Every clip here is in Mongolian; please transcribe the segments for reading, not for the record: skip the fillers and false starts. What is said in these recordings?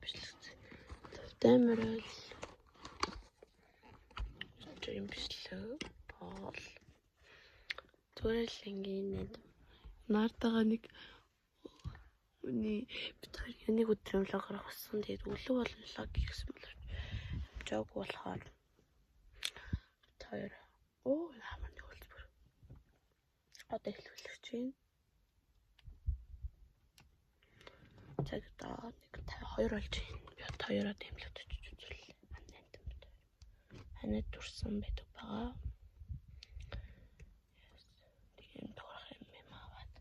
Бичлэг. Тавтай морил. Юм бичлэг бол зүгээр л ингийн нэг наартагаа нэг үний бид хоёр нэг өдрийн vlog гаргасан. Тэгээд өглөө болон vlog хийсэн боловч амжаагүй болохоор бид хоёр амар нэг үлдбэр. Одоо эхлүүлэх чинь. Цаг одоо 1:52 болж байна. Би одоо хоёроо тэмлэгт очиж үзүүлээ. Анаад бид хоёр. Анаад төрсөн байдаг байгаа. Тийм дуурах юм аваад.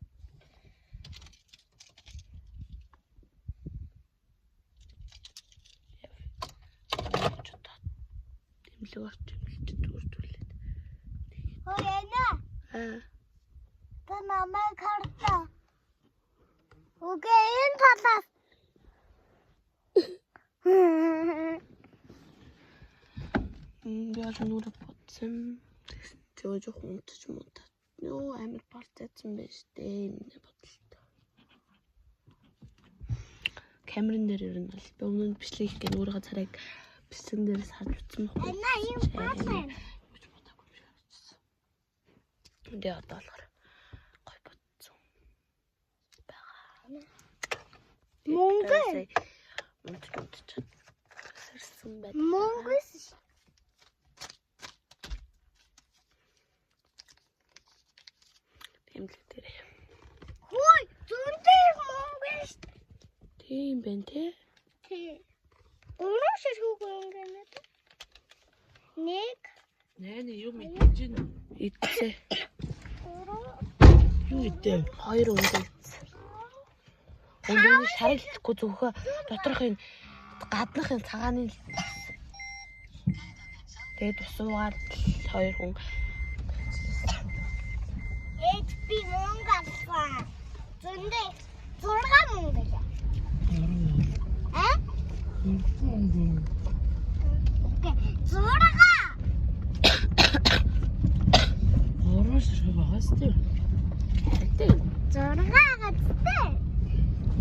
Одоо тэмлэг орч тэмлэж зүртүүлээд. Хөөе. Аа. Та намайг харлаа. Үгүй энэ талаас. Би бол нүрэ бодсон. Тэгсэн чи жоохон унтаж мунтаа. Нөө амар барцаадсан байж тээ миний бодолтой. Камерын дээр ер нь бол би өмнө нь бичлэг хийх гээд өөрийнхөө царайг бичлэгэн дээрээс харж утсан байхгүй. Ана юм байна. Юу ч бодоагүй юм шиг харагдчихсан. Тэгээ одоо болохоор гой бодсон байгаа. Мөнгө. Унтаж унтаж сэрсэн байд. Мөнгө. Тэмлэг дээрээ. Хөөе, зөндөө их мөнгө шүү. Тийм байна те. Тий. Гурван ширхэг мөнгө юм байна. Нэг, Нэ юм идэж гин. Идсэн. гурван, Юу идэв? Хоёр өндөө идсэн. Өндөөний шаргалдахгүй зөвхөн доторх энэ гаднах энэ цагааны л идсэн. Тэгээд ус уугаад л хоёр хүн ээж би мөнгө авсан. Зөндөө их 6 мөнгө лээ. А? Мөнгө. Окей. 6. Гурван ширхэг байгаа сте. тийм 6 газтай.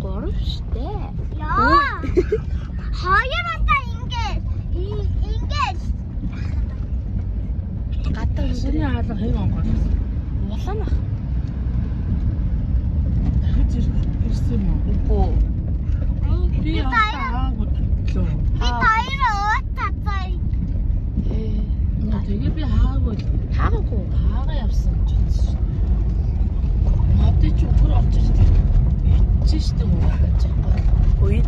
гурав штэ. Яа. Хоёр удаа ингээд ингээд Гадаа Ширийн хаалга хэв онгойлсон. улаан ах. Дахиж ирсэн юм уу? Үгүй. Би би хоёр хаагүй лөө. би хоёр ууцаа. Ээ. Тэгээ би хаагүй л Хаагаагүй. хаагаа явсан ч гэсэн. Модыг чи өөр олж ирдэг. Ичэн штэ гоо. Үе